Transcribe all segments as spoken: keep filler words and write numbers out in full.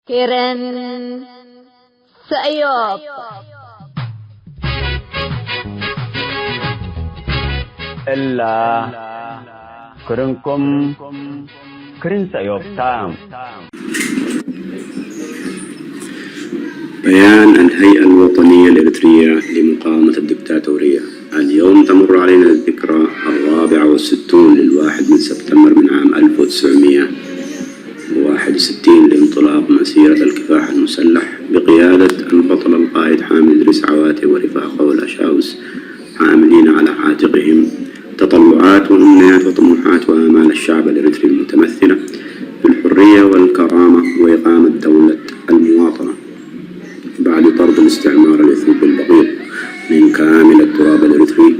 ክርን ሰእዮብ። እላ ክርንኩም ክርን ሰእዮብ ታ። بيان الهيئة الوطنية الإريترية لمقاومة الدكتاتورية. اليوم تمر علينا الذكرى الرابعة والستون للواحد من سبتمبر من عام ألف وتسعمية وواحد وستين لانطلاق مسيرة الكفاح المسلح بقيادة البطل القائد حامد إدريس عواتي ورفاقه الأشاوس، حاملين على عاتقهم تطلعات وأمنيات وطموحات وآمال الشعب الإريتري المتمثلة في الحرية والكرامة وإقامة دولة المواطنة بعد طرد الاستعمار الإثيوبي البغيض من كامل التراب الإريتري،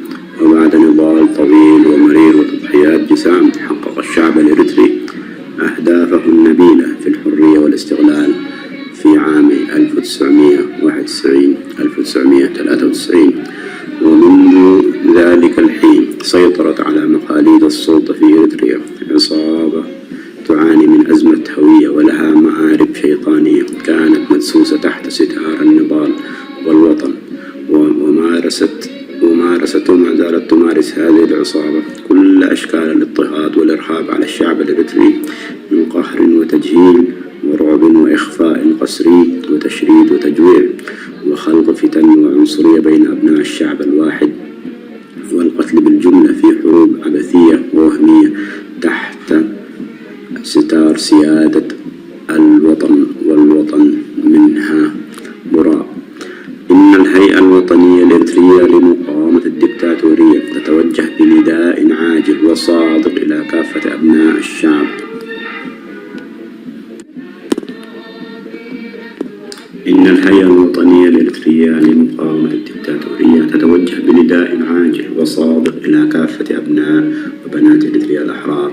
وبعد نضال طويل ومرير وتضحيات جسام، حقق الشعب الإريتري أهدافه النبيلة في الحرية والاستقلال في عام ألف وتسعمية وواحد وتسعين، ألف وتسعمية وثلاثة وتسعين، ومنذ ذلك الحين سيطرت على مقاليد السلطة في إريتريا عصابة تعاني من أزمة هوية ولها مآرب شيطانية كانت مدسوسة تحت ستار النضال والوطن، و-، ومارست، ومارست وما زالت تمارس هذه العصابة كل أشكال الاضطهاد والإرهاب على الشعب الإريتري من قهر وتجهيل ورعب وإخفاء قسري وتشريد وتجويع وخلق فتن وعنصرية بين أبناء الشعب الواحد والقتل بالجملة في حروب عبثية ووهمية تحت ستار سيادة الوطن، والوطن منها براء. إن الهيئة الوطنية الإريترية لمقاومة الدكتاتورية تتوجه بنداء عاجل وصادق إلى كافة أبناء الشعب. إن الهيئة الوطنية الإريترية لمقاومة الدكتاتورية تتوجه بنداء عاجل وصادق إلى كافة أبناء وبنات إريتريا الأحرار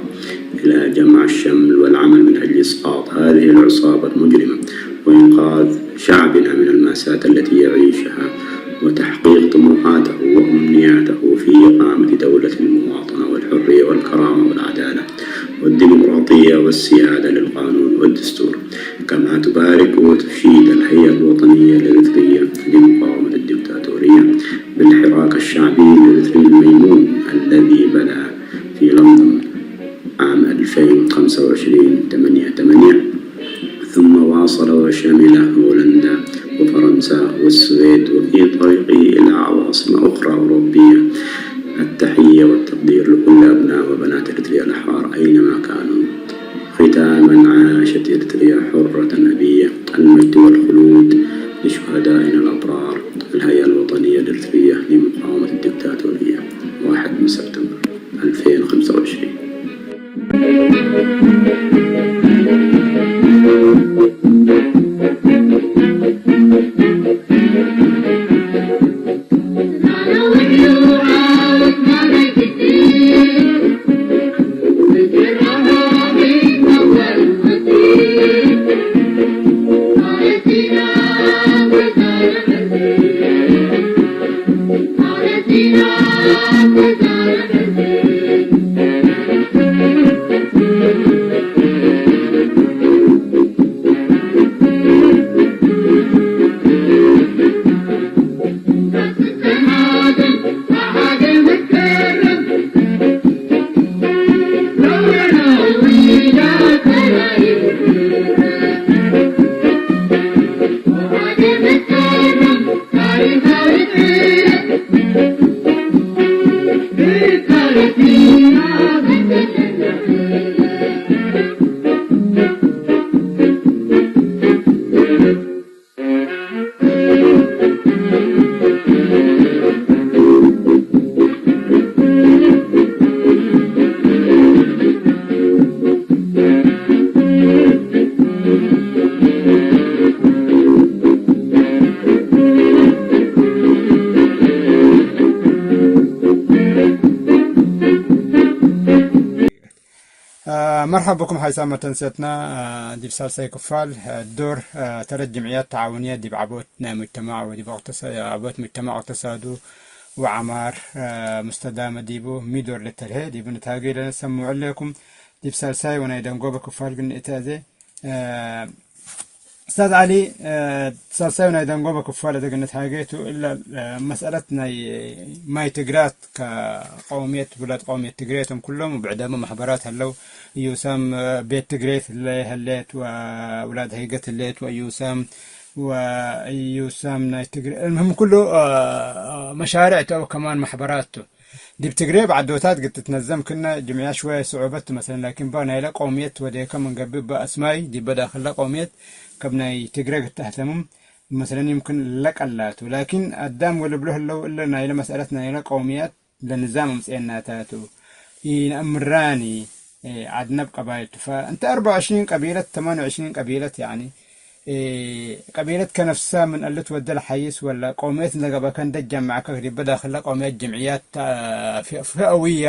إلى جمع الشمل والعمل من أجل إسقاط هذه العصابة المجرمة وإنقاذ شعبنا من المأساة التي يعيشها وتحقيق طموحاته وأمنياته في إقامة دولة المواطنة والحرية والكرامة والعدالة والديمقراطية والسيادة للقانون والدستور، كما تبارك وتشيد الهيئة الوطنية الإريترية لمقاومة الدكتاتورية بالحراك الشعبي الإريتري الميمون الذي بدأ في لندن عام ألفين وخمسة وعشرين، ثمانية ثمانية، ثم واصل وشمل هولندا وفرنسا والسويد، وفي طريقه إلى عواصم أخرى أوروبية. التحية والتقدير لكل أبناء وبنات إريتريا الأحرار أينما كانوا. ختاما، عاشت إريتريا حرة أبية. المجد والخلود لشهدائنا الأبرار. الهيئة الوطنية الإريترية لمقاومة الدكتاتورية، واحد من سبتمبر ألفين وخمسة وعشرين. መርሐብ ብኩም ሓይሳም መተንሰትና፣ ዲብ ሳልሳይ ክፋል ዶር ተረት ጅምዕያት ተዓውንየ ዲብ ዐቦት ናይ ሙጅተማዕ ወዲብ እቅተሳ-፣ ዐቦት ሙጅተማዕ ወእቅተሳዱ ወዐማር ሙስተዳመ ዲቡ ሚ ዶር ልተልሄ ዲቡ ንትሃጌ ለነሰምዑ እሌኩም። ዲብ ሳልሳይ ወናይ ደንጎበ ክፋል ግን እት አዜ፣ እ፣ ኡስታዝ ዐሊ፣ እ፣ ሳልሳዩ ናይ ደንጎበ ክፋል እተ ግንት ሃጌቱ እለ፣ እ፣ መስአለት ናይ ማይ ትግራት ከቀውምየት፣ ውላድ ቀውምየት ትግሬ ቶም ኩሎም ብዕዳመ ማሕበራት ሀለው፣ እዩሳም፣ እ፣ ቤት ትግሬ ህለ-፣ ህሌት ወውላድ ሀይገት ህሌት ወእዩሳም፣ ወእዩሳም ናይ ትግሬ፣ እልምህም ኩሉ፣ እ፣ መሻርዕ ተው ከማን ማሕበራት ቱ። ዲብ ትግሬ ብዓዶታት እግል ትትነዘም ክነ ጅምዕያት ሽወየ ስዑበት ቱ መሰለን፣ ላኪን በ ናይለ ቀውምየት ወዴከ ምን ገብእ በ አስማይ ዲበ ዳክለ ቀውምየት ከብ ናይ ትግሬ እግል ተህተምም መሰለን ይምክን ለቀላቱ። ላኪን አዳም ወልብሎ ህለው እለ ናይለ መስአለት ናይለ ቀውምያት ለንዛም አምጽኤናታቱ። ኢነአምራኒ፣ እ፣ ዐድነብ ቀባይል ቱ። ፈእንተ አርበዕ ወዕሽሪን ቀቢለት፣ ተማንየ ወዕሽሪን ቀቢለት፣ ያኒ፣ እ፣ ቀቢለት ከነፍሰ ምን እሊ ትወደ ለሐይስ ወለ ቀውምየት እንደ ገብአከ እንደ ጀመዐከ ዲበ ዳክለ ቀውምያት ጅምዕያት ተ-፣ ፊ-፣ ፊአውያ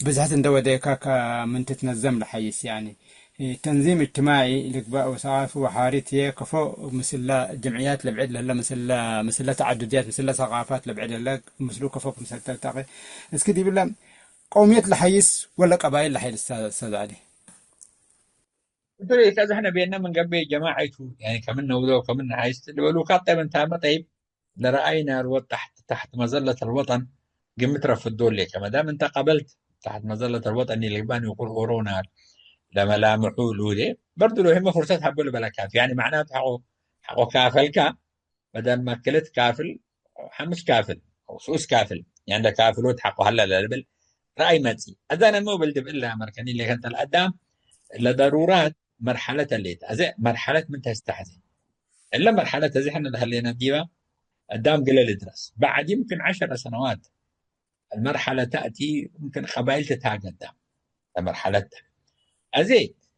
ብዝሐት እንደ ወዴከ ከምን ትትነዘም ለሐይስ፣ ያኒ፣ እ፣ ተንዚም እጅትማዒ ልግባእ ወሰቃፊ ወሓሪት ህዬ ከፎ ምስለ ጅምዕያት ለብዕድ ለህለ ምስለ፣ ምስለ ተዓዱድያት ምስለ ሰቃፋት ለብዕድ ለህለ ምስሉ ከፎ ክምሰል ተልተቄ። እስኪ ዲብለ ቀውምየት ለሐይስ ወለ ቀባይል ለሐይስ? ኡስታዝ ዐሊ። እቱ ለኢተአዘሕነ ቤነ ምን ገብእ ጀማዐይቱ፣ ያኒ፣ ከምን ነውዶ ወከምን ነሐይስ ልበሉካ፣ ጠይብ፣ እንታመ፣ ጠይብ፣ ለረአይነ አልወጥ ተሕት፣ ተሕት መዘለት አልወጠን ግምት ረፍዶ ሌከ። መዳም እንተ ቀበልት ተሕት መዘለት አልወጠን ልግባን ይቁል ኦሮናል ለመላምሑ ሉዴ በርዱ ለህመ ፍርሰት ሀቦ ልበለካት። ያኒ፣ መዕናቱ ሐቆ፣ ሐቆ ካፈልካ፣ በደል መክልት ካፍል፣ ሐምስ ካፍል፣ አው ሱስ ካፍል፣ ያንደ ካፍሎት ሐቆ ሀለ ለልብል ረአይ መጽኢ። አዛነመ ወብል ድብል ለአመርከኒ ሌከ እንተ ለአዳም ለደሩራት መርሐለት አሌት። አዜ መርሐለት ምን ተስተሐዜ? እለ መርሐለት አዜ ሕነ ለሀሌነ ዲበ አዳም ግለ ልድረስ። በዕድ ይምክን ዐሸረ ሰነዋት አልመርሐለ ተአቲ፣ ይምክን ቀባይል ትትሃገ አዳም ለመርሐለት። አዜ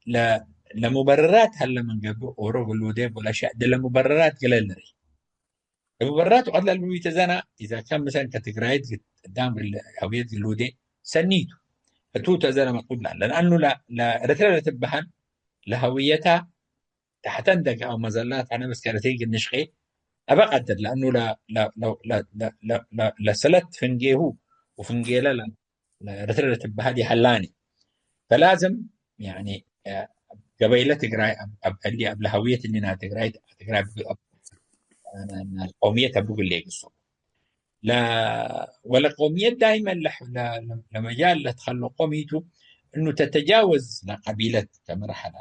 ለ-፣ ለሙበረራት ሀለ ምን ገብእ ኦሮ ግሉዴ ወለሸ-፣ ለሙበረራት ግለ ልርኤ። ለሙበረራት ወቀት ለልብሉይ ተዘና፣ ኢዛ ካን ምሰለን ከትግራይት ግድ-፣ አዳም ግለ ሀውየት ግሉዴ ሰኒቱ። እቱ ተዘነ መቅቡል ላለ። ለአኑ ለ-፣ ለኤረትረ ለትበሀል ለሀውየታ ተሐተ እንደገ አው መዘላት አነ በስከረተይ ግንሽቄ አበ ቀድር ለአኑ ለ-፣ ለ-፣ ለ-፣ ለ-፣ ለ-፣ ለ-፣ ለ-፣ ለሰለት ፍንጌሁ ወፍንጌለ ለ-፣ ለኤረትረ ለትበሀል ይሀላኒ። ፈላዝም ያኒ፣ እ፣ ገበይለ ትግራይ አብ፣ አብ፣ እሊ አብ ለሀውየት እሊ ናይ ትግራይ፣ ትግራይ አብ፣ አብ፣ ቀውምየት አቡ ግሌ ግሱ። ለ-፣ ወለቀውምየት ዳይመን ለሕ-፣ ለ-፣ ለ-፣ ለመጃል ለትከለቆም ኢቱ እኑ ተተጃወዝ ለቀቢለት ከመርሐለ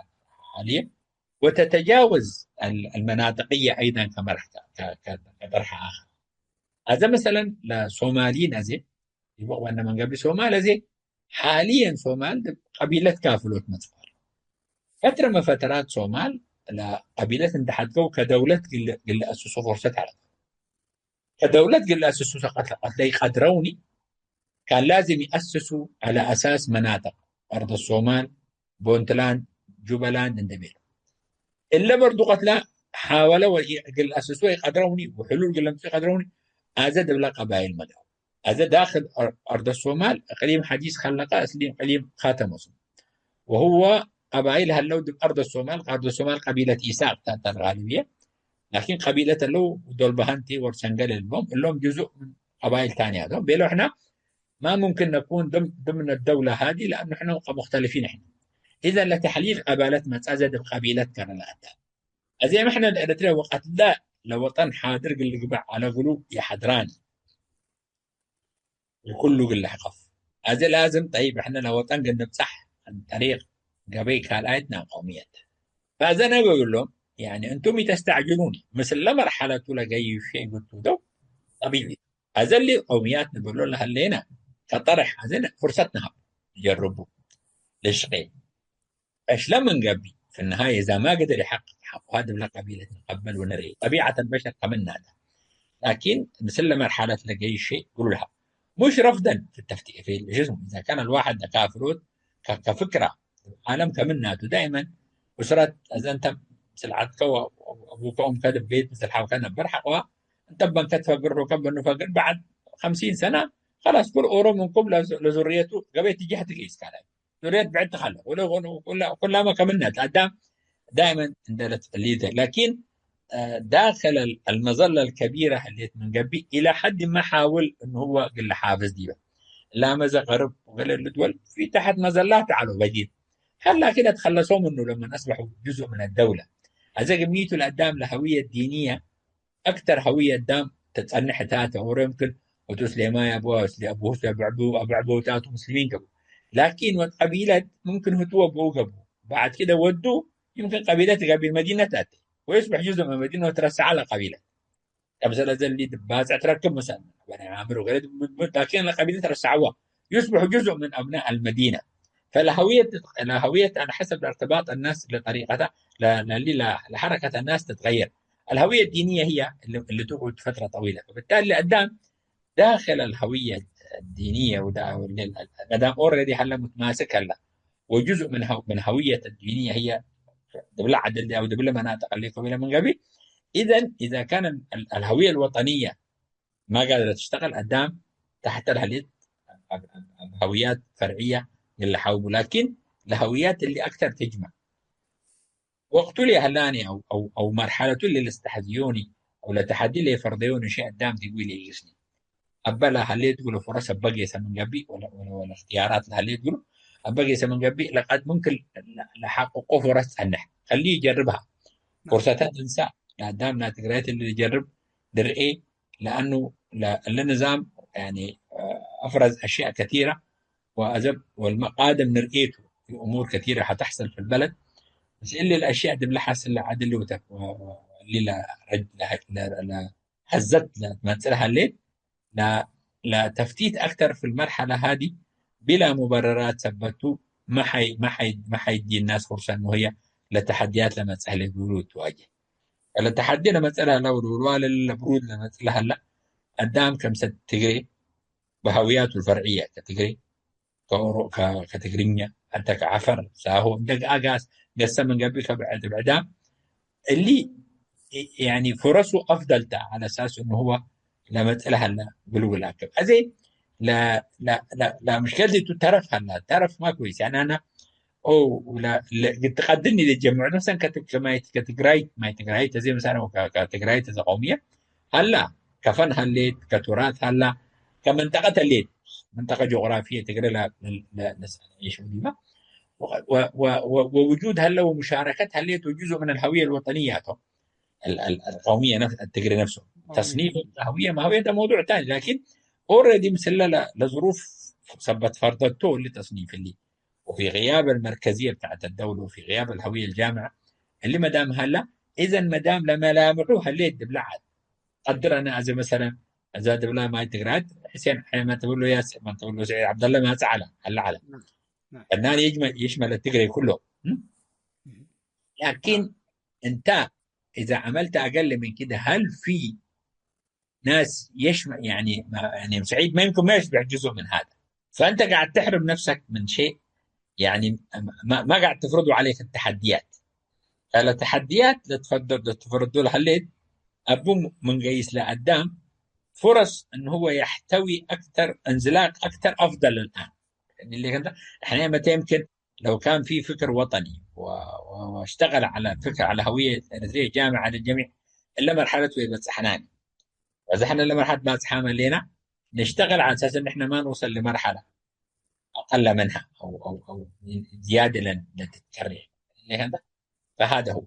ሐልየ ወተተጃወዝ አል-፣ አልመናጥቅየ አይደን ከመርሐ፣ ከ-፣ ከ-፣ ከጠርሐ አኸር። አዘ መሰለን ለሶማሊን አዜ ዲብ ወቅበነ መንገቢ ሶማል አዜ ሐልየን ሶማል ዲብ ቀቢለት ካፍሎት መጽአት። ፈትረ መ ፈተራት ሶማል ለቀቢለት እንተ ሐድገው ከደውለት ግል-፣ ግል አስሱ ፎርሰት ዐለት። ከደውለት ግል አስሱ ሰቀት ለቀት ለኢቀድረውኒ ካን ላዝም ይአስሱ ዐለ አሳስ መናጥቅ፣ አርድ ሶማል፣ ፖንትላንድ፣ ጁበላንድ እንዴ ቤለ። እለ በርዱ ቀትለ ሓወለ ወእግል አስሱ ኢቀድረውኒ ወሕሉል እግል ለምጽኡ ኢቀድረውኒ፣ አዘ ዲብለ ቀባይል መደው። አዘ ዳክል አር-፣ አርድ ሶማል እቅሊም ሐዲስ ከለቀ እስሊም እቅሊም ካተመሱ። ወህወ ቀባይል ሀለው ዲብ አርድ ሶማል፣ አርድ ሶማል ቀቢለት ኢሳቅ ተ-፣ ተልጋልብየ። ላኪን ቀቢለት ሀለው ዶልባሃንቲ ወርሰንገል እሎም፣ እሎም ጅዙእ ምን ቀባይል ታንያ ቶም። ቤለው ሕና ما ممكن نكون ضمن، ضمن الدولة هذه لأنه إحنا مختلفين إحنا. إذا لتحليل قبالات መጽአ ዘ ዲብ ቀቢለት ከረ ለአተ። አዜ ምሕነ ለኤረትርየ ወቀት ለ-፣ ለወጠን ሓድር እግል ልግበእ ዐለ እግሉ ይሐድራኒ። ለኩሉ እግል ልሕቀፍ። አዜ ላዝም ጠይብ ሕነ ለወጠን እግል ንብጸሕ عن طريق ገበይ ካልኣይት ናይ ቀውምየት። ፈአዘ ነበዩ እሎም፣ ያኒ፣ እንቱም ኢተስተዕጅሉኒ፣ ምስለ መርሐለቱ ለገዩ ሸይ ግቱ ደው ጠቢዒ። አዘ እሊ ቀውምያት ንብሎ ለሀሌነ ከጠርሕ አዘ ፍርሰት ነሀብ፣ ጀርቡ፣ ልሽቄ። እሽለ ምን ገብእ፣ في النهاية إذا ما قدر يحقق حقه هذا ለቀቢለት ንቀበል ወንርኢ። ጠቢዐት አልበሸር ከምናተ። ላኪን ምስለ መርሐለት ለገዩ ሸይ ግሉ ለሀብ። مش رفضا في التفكير، في الجسم. إذا كان الواحد ለካፍሎት ከ-፣ ከፍክራ ዓለም ከምናቱ ዳይመን ኡስረት አዘ እንተ ምስል ዐድከ ወአቡከ ወእምከ ዲብ ቤት ምስል ሐውከ ነበር ሐቆ እንተ በንከ ትፈግር ሑከ በኑ ፈግር በዕድ ኸምሲን ሰነ ከላስ ኩል ኦሮ ምንኩም ለዙ-፣ ለዙርየቱ ገበይ ትጅህ ትገይስ ካለ ዙርየት ብዕድ ትኸለ ወለ ኩላ-፣ ኩላመ ከምነት አዳም ዳይመን እንደ ለት ሊተ ላኪን ዳክል አልመዘለ አልከቢረ ህሌት ምን ገብእ ኢላ ሐድ ማ ሓውል እኑ ህወ እግል ለሓፍዝ ዲበ ላመ ዘቀርብ ወገሌ ልድወል ፊ ተሐት መዘላት ዐለው በዲል። ሀላ ኪን አትከለሶም እኑ ለመን አስበሑ ጅዙእ ምን አደውለ። አዜ ግሚቱ ለአዳም ለሀውየት ዲንየ አክተር ሀውየት ዳም ተጸንሕ እታተ፣ ወሮ የምክን እቱ እስሌማይ አቡ፣ እስሌ-፣ አቡ ሁሴን አቡ ዐቡ፣ አቡ ዐቡ እታቱ ሙስሊሚን ገብኡ። ላኪን ወድ ቀቢለት ምምክን ህቱ ወብኡ ገብኡ። በዕድ ክደ ወዱ፣ ይምክን ቀቢለት ጋቢል መዲነት አቴ። ወዩስብሕ ጁዝእ ምን መዲነት ወትረሰዐ ለቀቢለት። ከምሰለ ዘሊ ባጽዕ ትረክብ ምሰል በኒ ዓምር ወገሌ ምን፣ ምን፣ ላኪን ለቀቢለት ረሰዐዋ። ዩስብሑ ጁዝእ ምን አብናእ አልመዲነ። ፈለሀውየት፣ ለሀውየት ዐለ ሐሰብ ለእርትባጥ አናስ ለጠሪቀታ፣ ለ-፣ ለሊ ለ-፣ ለሐረከት አናስ ትትገየር። الهوية الدينية هي اللي، اللي تقعد فترة طويلة. فبالتالي الأدام داخل الهوية الدينية ودا-، مادام already هلا متماسك هلا، وجزء من هو-، من هوية الدينية هي دبلة عدل أو دبلة مناطق اللي قبل من قبل. إذن إذا كان ال-، الهوية الوطنية ما قادرة تشتغل، أدام تحت الهليت هويات فرعية اللي حاوبوا، لكن الهويات اللي أكثر تجمع. ወቅቱ ለሀላኒ አው፣ አው፣ አው መርሐለቱ ለልስተሐዝዮኒ አው ለተሐዲ ለፈርደዮኒ ሸይ አዳም ዲቡ ኢለኢግስኒ። አበ ለሀሌት እግሉ ፍረስ አበ ጌሰ ምን ገብእ ወለ፣ ወለ፣ ወለ እክትያራት ለሀሌት እግሉ አበ ጌሰ ምን ገብእ ለቀድ ምንክል ለ-፣ ለሐቅቆ ፍረስ ጸንሕ። ከሊ ይጀርብሃ። ፍርሰታት እንሳ ለአዳም ናይ ትግራይት እሊ ልጀርብ ልርኤ ለአኑ ለ-፣ እሊ ንዛም ያኒ አፍረዝ አሽያእ ከቲረ ወአዘብ ወልመቃድም ንርኤቱ እሙር ከቲረ ሐተሕሰል ፊልበለድ። በስ እሊ ለአሽያእ ዲብለ ሐስል ለዐድል ወተ-፣ ወ-፣ ወ-፣ እሊ ለረጅ-፣ ለሀ-፣ ለ-፣ ለሀዘት ለትመጽእ ለሀሌት ለ-፣ ለተፍቲት አክተር ፊልመርሐለ ሀዲ ቢላ ሙበረራት ሰበቱ መሐይ-፣ መሐይ-፣ መሐይዲ ናስ ፍርሰ እኑ ህየ ለተሐድያት ለመጽእ ህሌት ዲብሉ ትዋጀህ። ለተሐዲ ለመጽእ ለሀላ ወድውልዋል ለብሩድ ለመጽእ ለሀላ አዳም ከምሰ ትግሬ በሀውያቱ ልፈርዕየ ከትግሬ፣ ከኦሮ-፣ ከ-፣ ከትግርኛ፣ ሐተ ከዐፈር፣ ሳሆ፣ እንደ ገአ ጋስ ገሰ ምን ገብእ ከብዕድ ብዕዳም እሊ ያኒ ፍረሱ አፍደል ተ ዐለ አሳስ እኑ ህወ ለመጽእ ለሀላ ግሉል አክብ። አዜ ለ-፣ ለ-፣ ለ-፣ ለምሽከልት ቱ ተረፍ ሀላ፣ ተረፍ ማ ኮይስ። ያኒ አነ ኦ፣ ለ-፣ ለ-፣ ትቀድኒ ለጀምዑ፣ መሰለን፣ ከት-፣ ከማይ-፣ ከትግራይ፣ ማይ ትግራይ ተዜ፣ መሰለን፣ ከ-፣ ከትግራይ ተዜ ቀውምየ ሀላ፣ ከፈን ሀሌት፣ ከቱራት ሀላ፣ ከመንጠቀት ሀሌት፣ መንጠቀ ጂኦግራፍየ ትግረ ለ-፣ ለ-፣ ለ-፣ ለሰአል ዒሽ ዲማ፣ ወ-፣ ወ-፣ ወ-፣ ወ-፣ ወውጁድ ሀለ ወሙሻረከት ሀሌት ወጁዙእ ምን አልሀውየ አልወጠንያ ቶም። ال-، ال-، القومية نف-، التقري نفسه. تصنيف الهوية ما هوية ده موضوع تاني، لكن already ምስለ ለ-፣ ለظروፍ ሰበት ፈርደቶ እሊ تصنيف እሊ، وفي غياب المركزية بتاعت الدولة، وفي غياب الهوية الجامعة እሊ መዳም ሀላ፣ إذن መዳም ለመላምሑ ሀሌት ዲብለ ዐድ። ቀድር አነ አዜ መሰለን፣ እዛ ዲብለ ማይ ትግራይት፣ ሕሴን ሐመ ትብሎ፣ ያስ ሐመ ትብሎ፣ ስዒድ ዐብደለ ማጽእ ዐለ፣ ሀለ ዐለ። نعم. نعم. ፈናን ይጅመ-፣ ይሽመለ ትግሬ ኩሎ። م? نعم. لكن أنت إذا عملت أقل من كده، هل في ناس يشمل، يعني، ما، يعني، سعيد ما يمكن ما يشبع جزء من هذا. فأنت قاعد تحرم نفسك من شيء، يعني، ما، ما قاعد تفرضه عليك التحديات. فالتحديات لتفضل، لتفرضه لهالليل، أبو من قيس لقدام فرص إنه هو يحتوي أكثر، انزلاق أكثر أفضل الآن. يعني، اللي كنت، إحنا متى يمكن لو كان في فكر وطني و-، و-، واشتغل على فكرة، على هوية إريتريا جامعة للجميع، إلا مرحلة ويبس حناني. وإذا إحنا إلا مرحلة باس حامل لنا، نشتغل على أساس إن إحنا ما نوصل لمرحلة أقل منها أو، أو، أو زيادة لن، لن تتكرر. فهذا هو.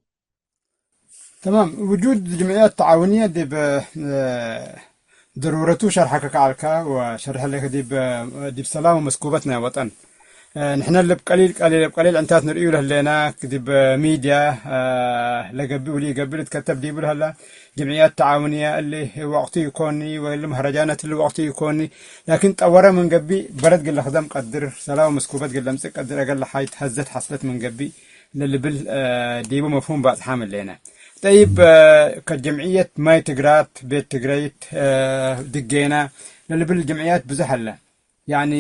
تمام. وجود جمعيات تعاونية ዲብ፣ እ፣ ደሩረቱ ሸርሐከ ከዐልካ ወሸርሐ ለከ ዲብ፣ እ፣ ዲብ ሰላም ወመስኩበት ናይ ወጠን። እ፣ ንሕነ ለብ ቀሊል፣ ቀሊል፣ ለብ ቀሊል ዕንታት ንርእዩ ለህሌና፣ ዲብ ሚድያ፣ እ፣ ለገብእ ወለኢገብእ ልትከተብ ዲቡ ለሀላ ጅምዕያት ተዓውንያ እሊ ወቅቱ ኢኮኒ፣ ወእሊ መህረጃናት እሊ ወቅቱ ኢኮኒ። ላኪን ጠወረ ምን ገብእ በለድ ግለ ክደም ቀድር፣ ሰላም ወመስኩበት ግለ ለምጽእ ቀድር፣ እግል ለሓይት ሀዘት ሐስለት ምን ገብእ፣ ለልብል፣ እ፣ ዲቡ መፍሁም ባጽሓም ህሌነ። ጠይብ፣ እ፣ ከጀምዕየት ማይ ትግራት፣ ቤት ትግረይት፣ እ፣ ድጌና ለልብል ጀምዕያት ብዙሕ ሀለ። ያኒ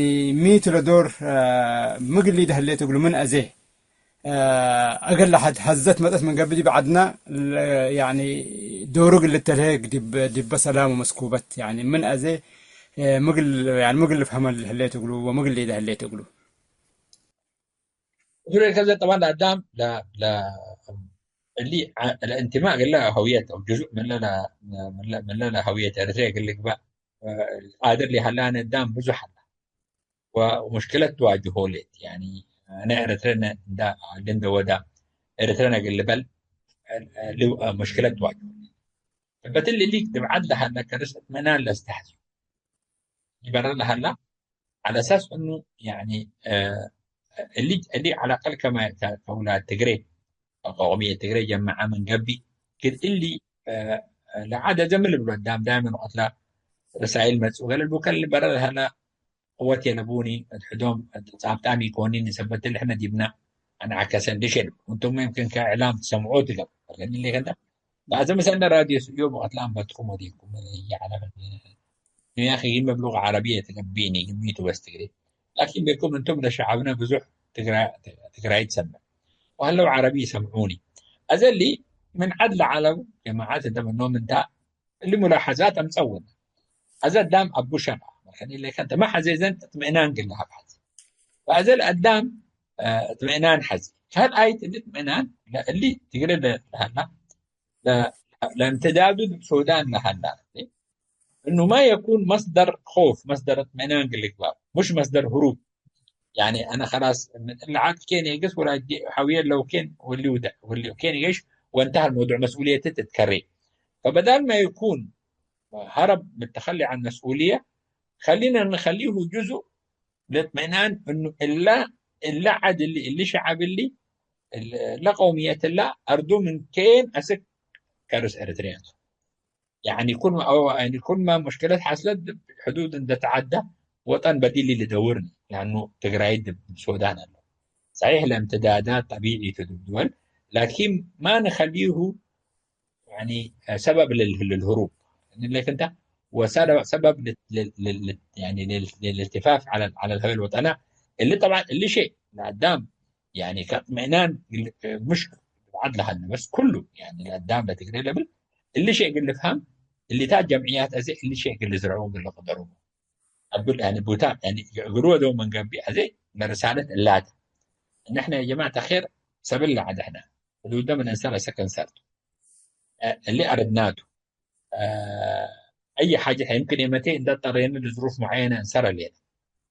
ሚ ቱ ለዶር፣ እ፣ ምግል ሊደ ህሌት እግሉ ምን አዜ፣ እ፣ እግል ለሐድ ሀዘት መጸት ምን ገብእ ዲብ ዐድና፣ ለ-፣ ያኒ ዶሩ እግል ልተልሄ ዲብ፣ ዲበ ሰላም ወመስኩበት፣ ያኒ ምን አዜ፣ እ፣ ምግል፣ ያኒ ምግል ልፍሀመ ህሌት እግሉ ወምግል ሊደ ህሌት እግሉ። እቱ ለከዘ ጠባን ለአዳም ለ-፣ ለ-፣ እሊ ዐ-፣ ለእንትማእ እግለ ሀውየት አው ጅዙእ ምንለ ለ-፣ ምንለ፣ ምንለ ለሀውየት ኤረትርየ እግል ልግበእ ቃድር ለሀለ አነ አዳም ብዙሕ ሀላ። ወሙሽክለት ትዋጅሆ ሌት። ያኒ አነ ኤረትርነ እንዳ፣ እንደ ወዳ ኤረትርነ እግል ልበል ል-፣ ል-፣ ሙሽክለት ትዋጅሆ። እበትሊ እሊ ዲብ ዐድ ለሀለ ከርስ እጥምእናን ለስተሐዝዩ። ዲበረ ለሀላ ዐለ አሳስ እኑ፣ ያኒ፣ እ፣ እሊ፣ እሊ ዐለ አቀል ከመ፣ ከ-፣ ከውላድ ትግሬ፣ ቀውምየት ትግሬ ጀመዐ ምን ገብእ፣ ግድ እሊ፣ እ፣ ለዐደ ዘ ምን ልብሎ ዳም ዳይመን ወቅት ለረሳይል መጽኡ ገለል ቡ ከል በረ ለሀለ ቅወት የለቡኒ፣ እት ሕዶም ጻብጣም ኢኮኒኒ፣ ሰበት እሊ ሕነ ዲብና አንዓከሰ እንዴ ሸልቡ። እንቱም የምክን ከእዕላም ትሰምዖ ትገብእ። ፈርገኒ ሌከ እንተ። በአዘ ምሰልነ ራድዮ ስእዮብ ወቅት ለአንበትኩም ወዴኩም ህዬ ዐለ። ያኺ መብሉቅ ዐረብየት ገብእኒ፣ ግሚቱ በስ ትግሬ። ላኪን ቤኩም እንቱም ለሸዐብነ ብዙሕ ትግራ-፣ ትግራይት ሰምዕ። ወሀለው ዐረቢ ይሰምዑኒ። አዘ እሊ ምን ዐድ ለዐለው ጀማዐት እንተ ምኖም እንተ እሊ ሙላሐዛት አምጸውነ። አዘ አዳም አቡ ሸርዐ፣ መርከኒ ሌከ እንተ ማ ሐዜ ዘን እጥምእናን ግለ ሀብ ሐዜ። ፈአዘ ለአዳም፣ እ፣ እጥምእናን ሐዜ። ካልአይት እሊ እጥምእናን ለእሊ ትግሬ ለ-፣ ለሀላ፣ ለ-፣ ለእምትዳዱ ዲብ ሱዳን ለሀላ። እኑ ማ የኩን መስደር ኾፍ፣ መስደር እጥምእናን ግል ልግባእ፣ ሙሽ መስደር ህሩብ። ያኒ አነ ከላስ ምን እለ ዐድ ኬን የግስ ወላ ሐውየ ለው ኬን ወሊ ውደ-፣ ወሊ ኬን የገሽ ወእንተሃ الموضوع መስኡልየት ትትከሬ። فبدال ما يكون هرب متخلي عن مسؤولية، خلينا نخليه جزء للاطمئنان انه እለ፣ እለ ዐድ እሊ፣ እሊ ሸዐብ እሊ፣ እለ ቀውምየት እለ አርዱ ምን ኬን አስክ ከርስ ኤረትርያ ቱ። ያኒ ኩል ማ፣ አዎ፣ ያኒ ኩል ማ ሙሽክለት ሐስለት ዲብ ሕዱድ እንደ ተዐደ ወጠን በዲል ልደውር፣ ለአኑ ትግራይ ዲብ ሱዳን አለው። ሰሒሕ ለእምትዳዳት ጠቢዒ ቱ ዲብ ድወል፣ ላኪን ማ ንኸሊሁ ያኒ ሰበብ ልል-፣ ልልህሩብ። እንሌክ እንተ ወሰደ-፣ ሰበብ ልት-፣ ልል-፣ ልል-፣ ልል-፣ ያኒ ልል-፣ ልልልትፋፍ ዐለ፣ ዐለ ልሀውየ ልወጠንየ። እሊ ጠብዓን እሊ ሸይ ለአዳም ያኒ ከእጥምእናን ል-፣ ምሽ ብዓድ ለሀለ በስ ኩሉ ያኒ ለአዳም ለትግሬ ለብል እሊ ሸይ እግል ልፍሀም፣ እሊታት ጀምዕያት አዜ እሊ ሸይ እግል ልዝርዑ እግል ልቅደሩ። አብል ያኒ ቡታ ያኒ እግል ወደው ምን ገብእ አዜ ለርሳለት እላተ። ንሕነ ያ ጀማዐት አኼር ሰብል ለዐድ ሕነ። ሕዱደ ምን እንሰር አሰክ እንሰር ቱ። እ፣ እሊ አረድናቱ። እ፣ አይ ሓጀት የምክን የመቴ እንደ ጠሬነ ለዝሩፍ ሙዐየነ እንሰር ሌነ።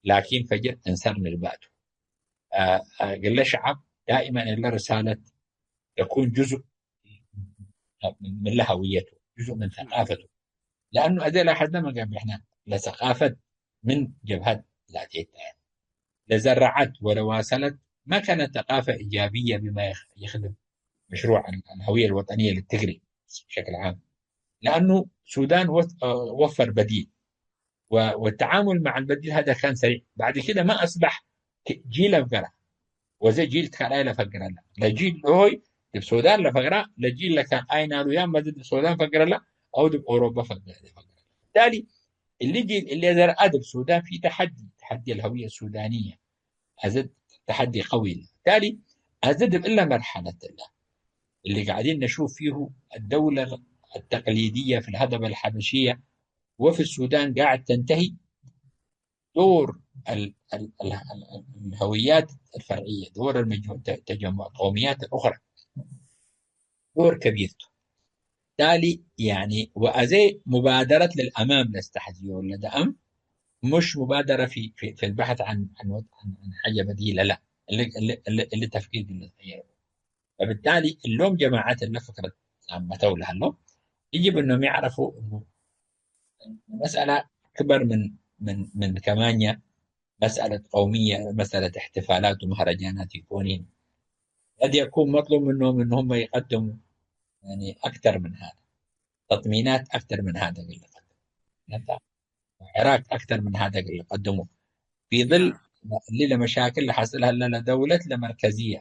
ላኪን ፈጅር እንሰር ንግባእ ቱ። እ፣ እ፣ እግለ ሸዐብ ዳኢመን እለ ርሳለት ተኩን ጅዙእ ምን ለሀውየቱ፣ ጅዙእ ምን ሰቃፈቱ። ለአኑ አዜ ላሐዝነ ምን ገብእ ሕነ ለሰቃፈት ምን ጀብሀት ለአቴት ለዘረዐት ወለዋሰለት ማ ከነት ተቃፈ ኢጃብየ ቢማ የኽ-፣ የኽድም መሽሩዕ አል-፣ አልሀውየ አልወጠንየ ልትግሪ ብሸክል ዓም። ለአኑ ሱዳን ወ-፣ ወፈር በዲል ወ-፣ ወተዓሙል መዐል በዲል ሀደ ካን ሰሪዕ። ባዕድ ክደ ማ አስበሕ ክ-፣ ጂል አፍገራ ወዘ ጂል ካልኣይ ለፈግረለ። ለጂል ሆይ ዲብ ሱዳን ለፈግራ፣ ለጂል ለካልኣይ ናሉ ያም ዲብ ሱዳን ፈግረለ አው ዲብ ኦሮበ ፈግረ-፣ ፈግረለ። ብታሊ እሊ ጂል እሊ ዘርአ ዲብ ሱዳን ፊ ተሐዲ፣ ተሐዲ አልሀውየ ሱዳንየ። አዜ ተሐዲ ቀዊ ለ። ብታሊ አዜ ዲብ እለ መርሐለት እለ እሊ ቃዕዲን ነሹፍ ፊሁ አደውለ አተቅሊድየ ፊ ለሀደበ አልሐበሽየ ወፊ ሱዳን ጋዕድ ተንተሂ ዶር አል-፣ አል-፣ አል-፣ አል-፣ አልሀውያት አልፈርዕየ፣ ዶር አልመጅሙ-፣ ተ-፣ ተጀሙዕ ቀውምያት አልኡኽራ። ዶር ከቢር ቱ። ታሊ፣ ያኒ፣ ወአዜ ሙባደረት ለልአማም ለስተሐዝዮ ለደአም፣ ሙሽ ሙባደረ ፊ፣ ፊ፣ ፊ ልበሐት ዐን፣ ዐን ወጥ-፣ ዐን፣ ዐን ሐጀ በዲለ ላ። እሊ፣ እሊ፣ እሊ፣ እሊ ተፍኪር ግለ ተቀየረ። ፈብታሊ እሎም ጀማዐት እለ ፍክረት አመተው ለሀለው፣ የጅብ እኖም ይዕረፉ እኑ መስአለ አክበር ምን፣ ምን፣ ምን ከማኛ መስአለት ቀውምየ፣ መስአለት እሕትፋላት ወመህረጃናት ኢኮኒን። ቀድ የኩን መጥሉብ ምኖም እንሁመ ይቀድሙ፣ ያኒ፣ አክተር ምን ሀዛ፣ ተጥሚናት አክተር ምን ሀዛ እግል ልቀድም። ሕራክ አክተር ምን ሀደ እግል ልቀድሙ። ፊ ظل እሊ ለመሻክል ለሐጽል ሀለ ለደውለት ለመርከዝየ፣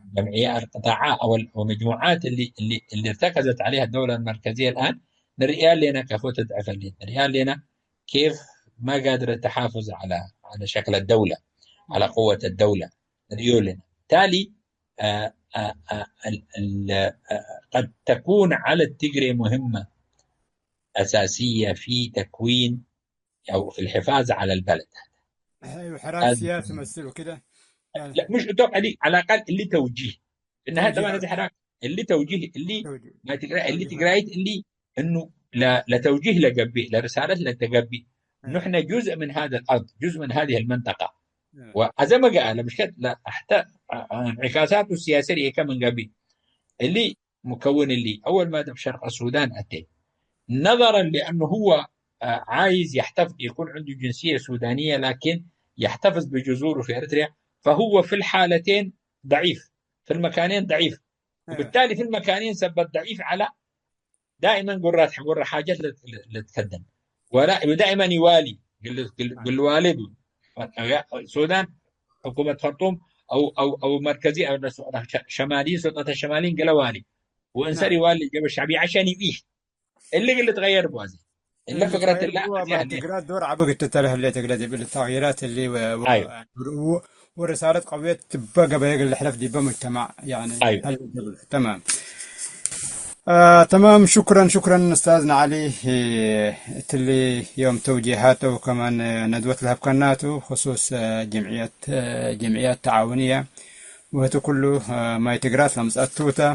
ጀምዕየ አልቅጣዓ አወ መጅሙዓት እሊ፣ እሊ፣ እሊ እርተከዘት ዐለይሃ ደውለ አልመርከዝየ አልአን ንርእያ ሌነ ከፎ ተድዕፍ እሊ ንርእያ ሌነ ኬፍ ማ ጋድረ ተሓፍዝ ዐለ፣ ዐለ ሸክለ ደውለ፣ ዐለ ቅወት ደውለ ንርእዮ ሌነ። ታሊ፣ አ፣ አ፣ አ፣ ال-، ال-، አ፣ ቀድ ተኩን ዐለ ትግሬ ሙህመ። أساسية في تكوين أو في الحفاظ على البلد. أيوة، حراك سياسي مثل وكده. يعني لا، مش إطلاق، علي، على الأقل اللي توجيه. في النهاية توجيه. طبعًا هذا حراك اللي توجيه، اللي توجيه. ما تقرأ، اللي توجيه. تقرأيت اللي إنه لا، لا توجيه لقبي، لا رسالة لتقبي. أيوة. نحن جزء من هذا الأرض، جزء من هذه المنطقة. أيوة. وأزمة قال مش كده، لا، حتى انعكاساته السياسية هي كم من قبي. እሊ ሙከውን እሊ አወል ማደብ ሸርቅ ሱዳን አቴ። نظرا لأنه هو، آه، عايز يحتفظ، يكون عنده جنسية سودانية، لكن يحتفظ بجذوره في أريتريا، فهو في الحالتين ضعيف، في المكانين ضعيف. وبالتالي في المكانين سبب ضعيف على دائمًا قرة، قرة حاجات لت-، لتكدم. ولا، ودائمًا يوالي، قل، قل، قل والد. سودان، حكومة خرطوم أو، أو، أو مركزي أو ش-، شمالي، سلطة الشماليين قال والي. وإنسان نعم. يوالي الجبهة الشعبية عشان يعيش. اللي قلت غير بوازي. إلا إيه، فكرة تغيير الله هو أزي ما هني. تقرا دور عبق تتلهب لي تقرا دي بالتغييرات اللي و-، و-، أيوة. و-، ورسالة قوية تبقى قبل يقل الحلف دي بمجتمع، يعني، أيوة. هل تمام. آه، تمام. شكرًا، شكرًا أستاذنا علي. إيه، تلي يوم توجيهاته وكمان، آه، ندوة الهبكناتو خصوص، آه، جمعيات، آه، جمعيات تعاونية وهتو كله، آه، ما يتقرات لمسأتوتا.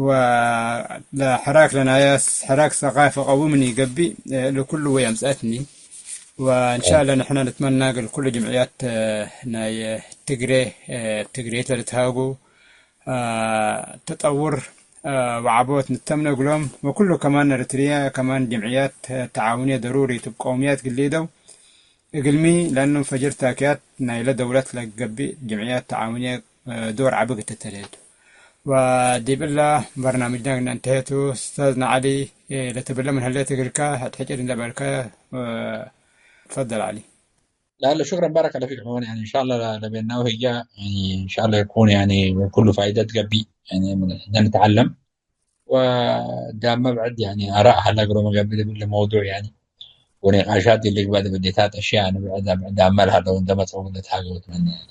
ወለሐራክ ለናያስ ሐራክ ሰቃፈ ቀውምኒ ገብእ፣ እ፣ ለኩሉ ወይ አምጽአትኒ። ወእንሻአላህ ንሕነ ንትመና እግል ኩሉ ጅምዕያት፣ እ፣ ናይ ትግሬ፣ እ፣ ትግሬት ለልትሃጉ፣ እ፣ ተጠውር፣ እ፣ ወዐቦት ንተምነ እግሎም ወኩሉ ከማን ኤረትርየ ከማን ጅምዕያት፣ እ፣ ተዓውንየ ደሩሪ ቱ እብ ቀውምያት ግሌደው። እግልሚ፣ ለእኑ ፈጅር ታክያት ናይለ ደውለት ለገብእ ጅምዕያት ተዓውንየ ዶር ዐቢ እግል ተተልሄ ቱ። ወዲብ እለ በርናምጅና እግልነ እንተሄ ቱ። ኡስታዝና ዐሊ፣ ለትብለ ምን ህሌት እግልከ፣ ሕድ ሕጭር እንዴ በልከ፣ ትፈደል ዐሊ። لا، لا، شكرًا، بارك الله فيك. عمومًا، يعني، إن شاء الله ل-، لبيننا وهي، يعني، إن شاء الله يكون، يعني، كل فائدة تقبي، يعني، من، نتعلم. ወዳመ ብዕድ፣ ያኒ፣ አራእ ሀለ እግሎም ገብእ እብሊ መውዱዕ፣ ያኒ፣ ወኒቃሻት እሊ ግበእ ዲብ እዴታት አሽያእ፣ ያኒ፣ ብዕድ፣ ብዕድ አመል ሀለው እንዴ መጽአው ለትሃገው እትመኔ፣ ያኒ።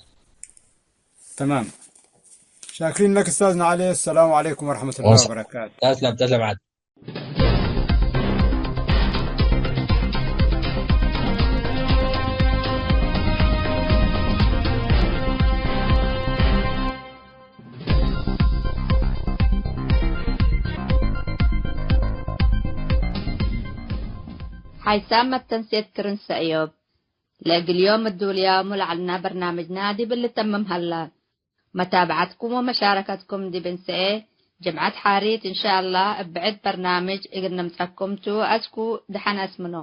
تمام. شاكرين لك أستاذنا علي. السلام عليكم ورحمة الله وبركاته. ተስለም፣ ተስለም ዐድ። ሓይሳም መተንሴት ክርን ሰእዮብ፣ ለእግል ዮም እዱልያሙ ለዐልና በርናምጅና ዲብ ልተምም ሀላ። መታብዐትኩም ወመሻረከትኩም ዲብ እንሰኤ ጅምዐት ሓሪት እንሻአላህ እብ ብዕድ በርናምጅ እግል ነምጸኩም ቱ። አስኩ ደሐን አስምኖ።